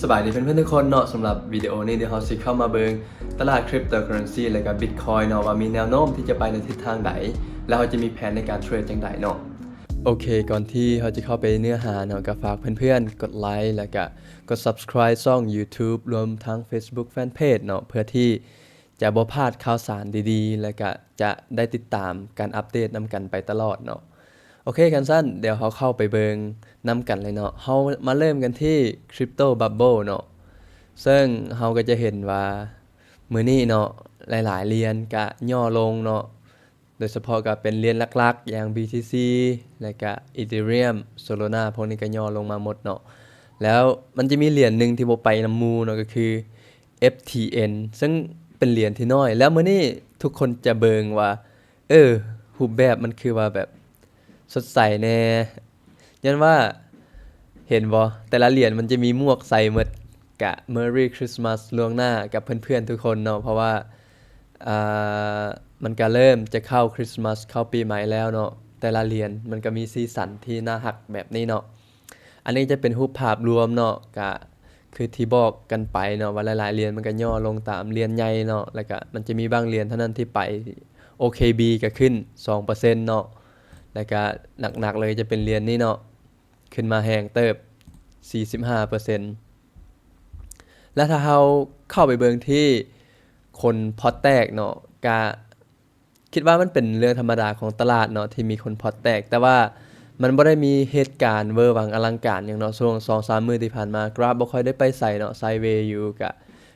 ສະບາຍດີເພື່ອນໆທຸກຄົນເນາະ, ສຳລັບວິດີໂອນີ້ດຽວເຮົາຊິເຂົ້າມາເບິ່ງຕະຫຼາດ Cryptocurrency ແລະກະ Bitcoin ເນາະ ວ່າມີແນວໂນ້ມທີ່ຈະໄປໃນທິດທາງໃດ ແລະເຮົາຈະມີແຜນໃນການເທຣດຈັ່ງໃດເນາະ. ໂອເຄ, ກ່ອນທີ່ເຮົາຈະເຂົ້າໄປເນື້ອຫາເນາະ ກະຝາກເພື່ອນໆກົດໄລ ແລະກະກົດ Subscribe ຊ່ອງ YouTube ລວມທັງ Facebook Fanpage ເນາະ ເພື່ອທີ່ ຈະບໍ່ພາດຂ່າວສານດີໆ ແລະກະຈະໄດ້ຕິດຕາມການອັບເດດນຳກັນໄປຕະຫຼອດເນາະ. ໂອເຄ, ຄັນຊັ້ນດຽວເຮົາເຂົ້າໄປເບິ່ງນຳກັນເລີຍເນາະ. ເຮົາມາເລີ່ມກັນທີ່ Crypto Bubble ເນາະ, ເຊິ່ງເຮົາກໍຈະເຫັນວ່າມື້ນີ້ເນາະ ຫຼາຍໆຫຼຽນກະຫຍໍ້ລົງເນາະ, ໂດຍສະເພາະກໍເປັນຫຼຽນຫຼັກໆ ຢ່າງ BTC ແລະກະ Ethereum, Solana ພວກນີ້ກໍຫຍໍ້ລົງມາໝົດເນາະ. ແລ້ວມັນຈະມີຫຼຽນໜຶ່ງທີ່ບໍ່ໄປນຳໝູ່ເນາະ ກໍຄື FTN ເຊິ່ງເປັນຫຼຽນທີ່ນ້ອຍ. ແລ້ວມື້ນີ້ທຸກຄົນຈະເບິ່ງວ່າ ເອີ ຮູບແບບມັນຄືວ່າແບບສົດໃສແດ່, ຍ້ອນວ່າ ເຫັນບໍ່ ແຕ່ລະຫຼຽນມັນຈະມີໝວກໃສ່ໝົດ. ກະ Merry Christmas ລ່ວງໜ້າກັບເພື່ອນໆທຸກຄົນເນາະ, ເພາະວ່າ ອ່າ ມັນກະເລີ່ມຈະເຂົ້າ Christmas ເຂົ້າປີໃໝ່ແລ້ວເນາະ. ແຕ່ລະຫຼຽນມັນກະມີສີສັນທີ່ໜ້າຮັກແບບນີ້ເນາະ. ອັນນີ້ຈະເປັນຮູບພາບລວມເນາະ, ກະຄືທີ່ບອກກັນໄປເນາະ ວ່າຫຼາຍໆຫຼຽນມັນກະຫຍໍ້ລົງຕາມຫຼຽນໃຫຍ່ເນາະ, ແລ້ວກະມັນຈະມີບາງຫຼຽນເທົ່ານັ້ນທີ່ໄປ. ໂອເຄບີ ກະຂຶ້ນສອງເປີເຊັນເນາະ, ແລ້ວກະໜັກໆເລີຍຈະເປັນຫຼຽນນີ້ເນາະ ຂຶ້ນມາແຮງເຕີບ ສີ່ສິບຫ້າເປີເຊັນ. ແລະຖ້າເຮົາເຂົ້າໄປເບິ່ງທີ່ຄົນພອດແຕກເນາະ ກະ ຄິດວ່າມັນເປັນເລື່ອງທຳມະດາຂອງຕະຫຼາດເນາະ ທີ່ມີຄົນພອດແຕກ, ແຕ່ວ່າມັນບໍ່ໄດ້ມີເຫດການເວີຫວັງອະລັງການຫຍັງເນາະ. ຊ່ວງສອງສາມມື້ທີ່ຜ່ານມາ ກຣາຟບໍ່ຄ່ອຍໄດ້ໄປໃສເນາະ, ໄຊເວຢູ່, ກະ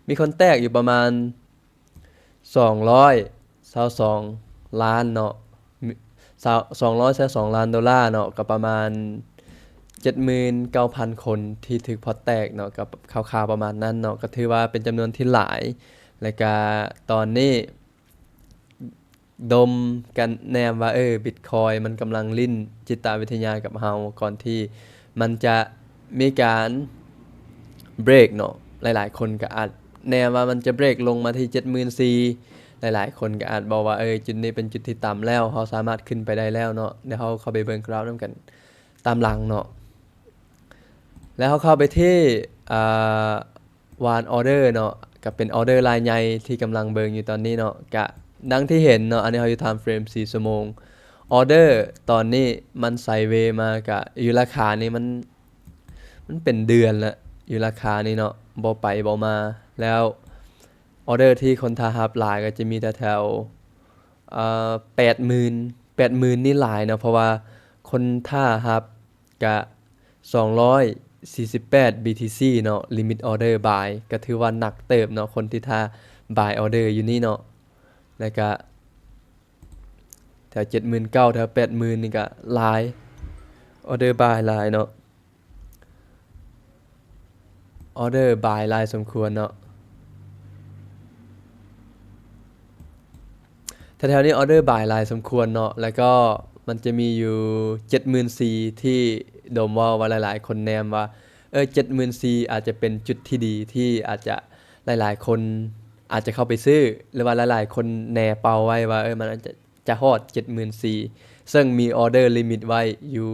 ມີຄົນແຕກຢູ່ປະມານສອງຮ້ອຍຊາວສອງລ້ານເນາະ, ສອງຮ້ອຍຊາວສອງລ້ານໂດລາເນາະ, ກໍປະມານເຈັດໝື່ນເກົ້າພັນຄົນທີ່ຖືກພອດແຕກເນາະ, ກໍຄ່າວໆປະມານນັ້ນເນາະ, ກໍຖືວ່າເປັນຈຳນວນທີ່ຫຼາຍ. ແລະກະຕອນນີ້ ດົມກັນແນມວ່າ ເອີ Bitcoin ມັນກຳລັງຫຼິ້ນຈິດຕະວິທະຍາກັບເຮົາ ກ່ອນທີ່ມັນຈະມີການເບຣກເນາະ. ຫຼາຍໆຄົນກໍອາດແນມວ່າມັນຈະເບຣກລົງມາທີ່ເຈັດໝື່ນສີ່, ຫຼາຍໆຄົນກໍອາດບອກວ່າ ເອີ ຈຸດນີ້ເປັນຈຸດທີ່ຕ່ຳແລ້ວ, ເຮົາສາມາດຂຶ້ນໄປໄດ້ແລ້ວເນາະ. ດຽວເຮົາເຂົ້າໄປເບິ່ງກຣາຟນຳກັນຕາມຫຼັງເນາະ. ແລ້ວເຮົາເຂົ້າໄປທີ່ ອ່າ ວານອອເດີເນາະ, ກໍເປັນອອເດີລາຍໃຫຍ່ທີ່ກຳລັງເບິ່ງຢູ່ຕອນນີ້ເນາະ. ກະດັ່ງທີ່ເຫັນເນາະ, ອັນນີ້ເຮົາຢູ່ time frame ສີ່ຊົ່ວໂມງ. ອອເດີຕອນນີ້ມັນໄຊເວມາ, ກະຢູ່ລາຄານີ້ມັນ ມັນເປັນເດືອນລະ ຢູ່ລາຄານີ້ເນາະ, ບໍ່ໄປບໍ່ມາ. ແລ້ວອອເດີທີ່ຄົນຖ້າຮັບຫຼາຍກໍຈະມີແຖວໆ ເອີ ແປດໝື່ນ ແປດໝື່ນນີ້ຫຼາຍເນາະ, ເພາະວ່າຄົນຖ້າຮັບ ກະສອງຮ້ອຍສີ່ສິບແປດ BTC ເນາະ, limit order buy ກະຖືວ່າໜັກເຕີບເນາະ, ຄົນທີ່ຖ້າ buy order ຢູ່ນີ້ເນາະ. ແລ້ວກະແຖວເຈັດໝື່ນເກົ້າ ແຖວແປດໝື່ນນີ້ກະຫຼາຍ, order buy ຫຼາຍເນາະ, order buy ຫຼາຍສົມຄວນເນາະ. ແຖວໆນີ້ order buy ຫຼາຍສົມຄວນເນາະ, ແລ້ວກໍມັນຈະມີຢູ່ເຈັດໝື່ນສີ່ ທີ່ໂດມເວົ້າວ່າຫຼາຍໆຄົນແນມວ່າ ເອີ ເຈັດໝື່ນສີ່ ອາດຈະເປັນຈຸດທີ່ດີ ທີ່ອາດຈະ ຫຼາຍໆຄົນອາດຈະເຂົ້າໄປຊື້ ຫຼືວ່າຫຼາຍໆຄົນແນເປົ້າໄວ້ວ່າ ເອີ ມັນອາດຈະ ຈະຮອດເຈັດໝື່ນສີ່ ເຊິ່ງມີ order limit ໄວ້ຢູ່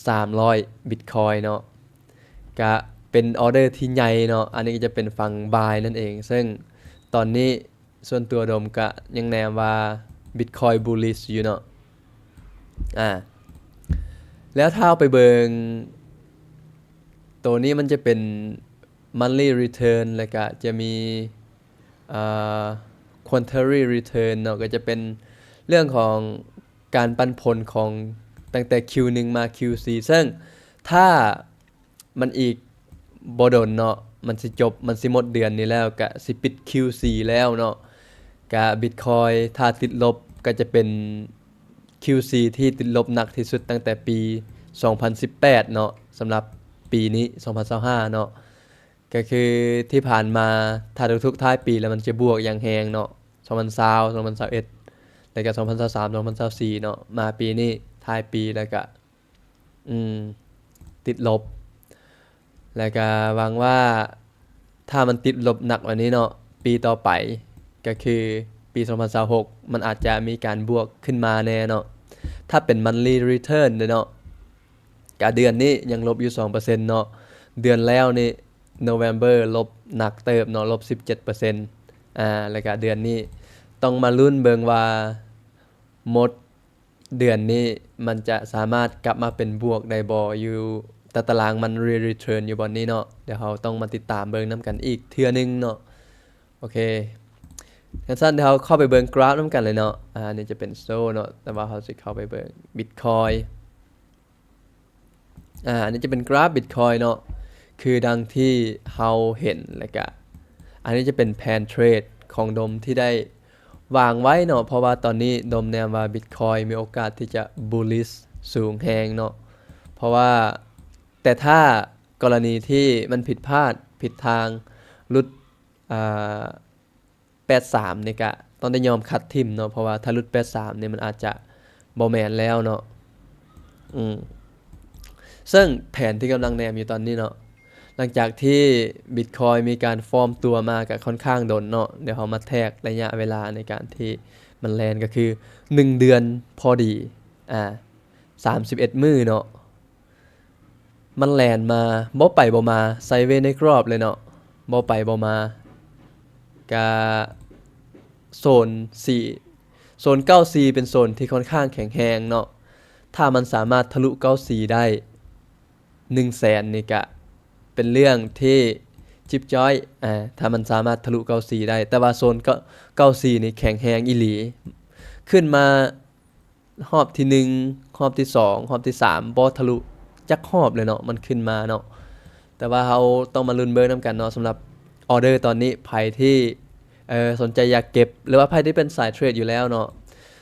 ສາມຮ້ອຍ Bitcoin ເນາະ, ກະເປັນ order ທີ່ໃຫຍ່ເນາະ. ອັນນີ້ກໍຈະເປັນຝັ່ງ buy ນັ້ນເອງ, ເຊິ່ງຕອນນີ້ ສ່ວນຕົວໂດມກະຍັງແນມວ່າ Bitcoin bullish ຢູ່ເນາະ. ອາ ແລ້ວຖ້າເຮົາໄປເບິ່ງ ໂຕນີ້ມັນຈະເປັນ monthly return ແລ້ວກະຈະມີ ອ່າ quarterly return ເນາະ, ກໍຈະເປັນເລື່ອງຂອງການປັນຜົນຂອງຕັ້ງແຕ່ ຄິວໜຶ່ງ ມາ ຄິວສີ່ ເຊິ່ງຖ້າ ມັນອີກບໍ່ດົນເນາະ ມັນຊິຈົບ ມັນຊິໝົດເດືອນນີ້ແລ້ວ ກະຊິປິດ ຄິວສີ່ ແລ້ວເນາະ, ກະ Bitcoin ຖ້າຕິດລົບ ກະຈະເປັນ ຄິວສີ່ ທີ່ຕິດລົບໜັກທີ່ສຸດຕັ້ງແຕ່ປີສອງພັນສິບແປດເນາະ, ສຳລັບປີນີ້ ສອງພັນຊາວຫ້າເນາະ. ກະຄືທີ່ຜ່ານມາ ຖ້າທຸກໆທ້າຍປີແລ້ວ ມັນຈະບວກຢ່າງແຮງເນາະ, ສອງພັນຊາວ ສອງພັນຊາວເອັດ ແລ້ວກະ ສອງພັນຊາວສາມ ສອງພັນຊາວສີ່ເນາະ, ມາປີນີ້ທ້າຍປີແລ້ວກະ ອືມ ຕິດລົບ ແລ້ວກະຫວັງວ່າ ຖ້າມັນຕິດລົບໜັກກວ່ານີ້ເນາະ ປີຕໍ່ໄປ ກໍຄືປີສອງພັນຊາວຫົກ ມັນອາດຈະມີການບວກຂຶ້ນມາແດ່ເນາະ. ຖ້າເປັນ monthly return ເດ້ເນາະ ກະເດືອນນີ້ຍັງລົບຢູ່ສອງເປີເຊັນເນາະ, ເດືອນແລ້ວນີ້ November ລົບໜັກເຕີບເນາະ ລົບສິບເຈັດເປີເຊັນ ອາ ແລ້ວກະເດືອນນີ້ຕ້ອງມາລຸ້ນເບິ່ງວ່າໝົດເດືອນນີ້ມັນຈະສາມາດກັບມາເປັນບວກໄດ້ບໍ່ ຢູ່ຕາຕະລາງມັນ return ຢູ່ບ່ອນນີ້ເນາະ. ດຽວເຮົາຕ້ອງມາຕິດຕາມເບິ່ງນຳກັນອີກເທື່ອໜຶ່ງເນາະ. ໂອເຄ ຄັນຊັ້ນດຽວເຮົາເຂົ້າໄປເບິ່ງກຣາຟນຳກັນເລີຍເນາະ. ອາ ອັນນີ້ຈະເປັນໂຊເນາະ ແຕ່ວ່າເຮົາຊິເຂົ້າໄປເບິ່ງ Bitcoin ອາ ອັນນີ້ຈະເປັນກຣາຟ Bitcoin ເນາະ ຄືດັ່ງທີ່ເຮົາເຫັນ ແລ້ວກະອັນນີ້ຈະເປັນແຜນເທຣດຂອງດົມທີ່ໄດ້ວາງໄວ້ເນາະ ເພາະວ່າຕອນນີ້ດົມແນມວ່າ Bitcoin ມີໂອກາດທີ່ຈະ bullish ສູງແຮງເນາະ ເພາະວ່າ ແຕ່ຖ້າກໍລະນີທີ່ມັນຜິດພາດ ຜິດທາງ ຫຼຸດ ອາ ແປດສາມນີ້ກະຕ້ອງໄດ້ຍອມຄັດຖິ້ມເນາະ ເພາະວ່າຖ້າຫຼຸດແປດສາມນີ້ມັນອາດຈະບໍ່ແມ່ນແລ້ວເນາະ. ອືມ ເຊິ່ງແຜນທີ່ກຳລັງແນມຢູ່ຕອນນີ້ເນາະ ຫຼັງຈາກທີ່ Bitcoin ມີການຟອມຕົວມາກະຄ່ອນຂ້າງດົນເນາະ ດຽວເຮົາມາແທກໄລຍະເວລາໃນການທີ່ມັນແລ່ນ ກະຄືໜຶ່ງເດືອນພໍດີ ອາ ສາມສິບເອັດມື້ເນາະ. ມັນແລ່ນມາ ບໍ່ໄປບໍ່ມາ ໄຊເວໃນກຣອບເລີຍເນາະ ບໍ່ໄປບໍ່ມາ ກະໂຊນສີ່ ໂຊນເກົ້າສີ່ເປັນໂຊນທີ່ຄ່ອນຂ້າງແຂງແຮງເນາະ. ຖ້າມັນສາມາດທະລຸເກົ້າສີ່ໄດ້ ໜຶ່ງແສນນີ້ກະເປັນເລື່ອງທີ່ຈິບຈ້ອຍ ອາ ຖ້າມັນສາມາດທະລຸເກົ້າສີ່ໄດ້ ແຕ່ວ່າໂຊນເກົ້າ ເກົ້າສີ່ນີ້ແຂງແຮງອີ່ຫຼີ ຂຶ້ນມາ ຮອບທີໜຶ່ງ ຮອບທີສອງ ຮອບທີສາມ ບໍ່ທະລຸຈັກຮອບເລີຍເນາະ ມັນຂຶ້ນມາເນາະ. ແຕ່ວ່າເຮົາຕ້ອງມາລຸ້ນເບິ່ງນຳກັນເນາະ ສຳລັບອໍເດີຕອນນີ້ ໃຜທີ່ ເອີ ສົນໃຈຢາກເກັບ ຫຼືວ່າໃຜທີ່ເປັນສາຍເທຣດຢູ່ແລ້ວເນາະ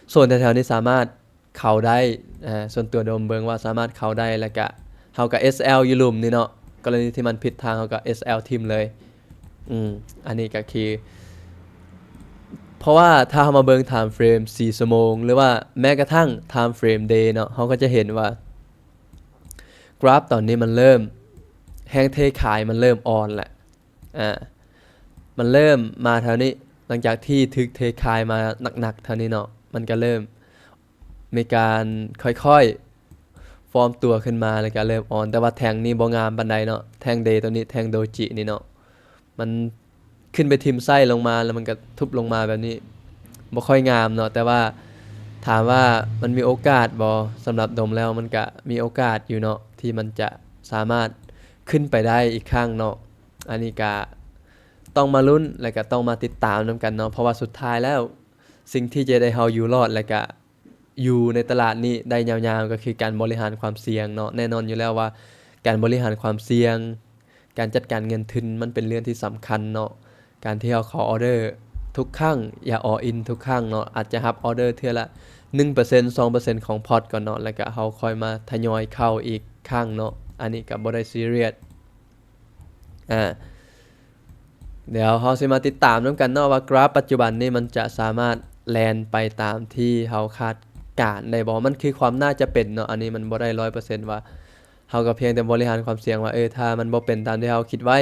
ໂຊນແຖວໆນີ້ສາມາດເຂົ້າໄດ້ ອາ ສ່ວນຕົວດົມເບິ່ງວ່າສາມາດເຂົ້າໄດ້ ແລ້ວກະເຮົາກະ SL ຢູ່ລຸ່ມນີ້ເນາະ ກໍລະນີທີ່ມັນຜິດທາງ ເຮົາກະ SL ຖິ້ມເລີຍ. ອືມ ອັນນີ້ກະຄື ເພາະວ່າຖ້າເຮົາມາເບິ່ງ time frame ສີ່ຊົ່ວໂມງ ຫຼືວ່າແມ້ກະທັ່ງ time frame day ເນາະ ເຮົາກໍຈະເຫັນວ່າກຣາຟຕອນນີ້ມັນເລີ່ມ ແຮງເທຂາຍມັນເລີ່ມອ່ອນແຫຼະ ອາ ມັນເລີ່ມມາແຖວນີ້ ຫຼັງຈາກທີ່ຖືກເທຂາຍມາໜັກໆແຖວນີ້ເນາະ ມັນກະເລີ່ມ ມີການຄ່ອຍໆຟອມຕົວຂຶ້ນມາ ແລ້ວກະເລີ່ມອ່ອນ ແຕ່ວ່າແທ່ງນີ້ບໍ່ງາມປານໃດເນາະ ແທ່ງເດໂຕນີ້ ແທ່ງໂດຈິນີ້ເນາະ ມັນຂຶ້ນໄປຖິ້ມໄສ້ລົງມາ ແລ້ວມັນກະທຸບລົງມາແບບນີ້ ບໍ່ຄ່ອຍງາມເນາະ. ແຕ່ວ່າຖາມວ່າມັນມີໂອກາດບໍ່? ສຳລັບດົມແລ້ວມັນກະມີໂອກາດຢູ່ເນາະ ທີ່ມັນຈະສາມາດຂຶ້ນໄປໄດ້ອີກຄັ້ງເນາະ. ອັນນີ້ກະຕ້ອງມາລຸ້ນ ແລ້ວກະຕ້ອງມາຕິດຕາມນຳກັນເນາະ ເພາະວ່າສຸດທ້າຍແລ້ວ ສິ່ງທີ່ຈະເຮັດໃຫ້ເຮົາຢູ່ລອດ ແລ້ວກະ ຢູ່ໃນຕະຫຼາດນີ້ໄດ້ຍາວໆ ກໍຄືການບໍລິຫານຄວາມສ່ຽງເນາະ. ແນ່ນອນຢູ່ແລ້ວວ່າການບໍລິຫານຄວາມສ່ຽງ, ການຈັດການເງິນທຶນ ມັນເປັນເລື່ອງທີ່ສຳຄັນເນາະ. ການທີ່ເຮົາເຂົ້າອໍເດີທຸກຄັ້ງ, ຢ່າ all in ທຸກຄັ້ງເນາະ. ອາດຈະຮັບອໍເດີເທື່ອລະໜຶ່ງເປີເຊັນ ສອງເປີເຊັນຂອງພອດກ່ອນເນາະ, ແລ້ວກະເຮົາຄ່ອຍມາທະຍອຍເຂົ້າອີກຄັ້ງເນາະ. ອັນນີ້ກະບໍ່ໄດ້ຊີຣຽສ. ອາ ດຽວເຮົາຊິມາຕິດຕາມນຳກັນເນາະ ວ່າກຣາຟປັດຈຸບັນນີ້ມັນຈະສາມາດແລ່ນໄປຕາມທີ່ເຮົາຄາດການໄດ້ບໍ່? ມັນຄືຄວາມໜ້າຈະເປັນເນາະ, ອັນນີ້ມັນບໍ່ໄດ້ຮ້ອຍເປີເຊັນວ່າ ເຮົາກໍພຽງແຕ່ບໍລິຫານຄວາມສ່ຽງວ່າ ເອີ ຖ້າມັນບໍ່ເປັນຕາມທີ່ເຮົາຄິດໄວ້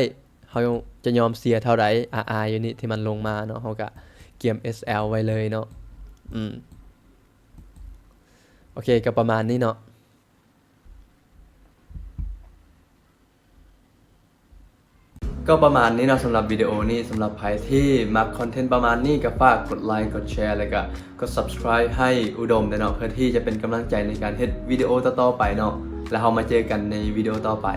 ເຮົາຈະຍອມເສຍເທົ່າໃດ? ອາ ອາ ຢູ່ນີ້ທີ່ມັນລົງມາເນາະ, ເຮົາກໍກຽມ ເອສ ແອລ ໄວ້ເລີຍເນາະ. ອືມ ໂອເຄ ກໍປະມານນີ້ເນາະ. ກໍປະມານນີ້ເນາະ ສຳລັບວິດີໂອນີ້. ສຳລັບໃຜທີ່ມັກຄອນເທັນປະມານນີ້ ກໍຝາກກົດໄລ ກົດແຊ ແລ້ວກໍກົດ subscribe ໃຫ້ອຸດົມແດ່ເນາະ ເພື່ອທີ່ຈະເປັນກຳລັງໃຈໃນການເຮັດວິດີໂອຕໍ່ໆໄປເນາະ. ແລ້ວເຮົາມາເຈີກັນໃນວິດີໂອຕໍ່ໄປ.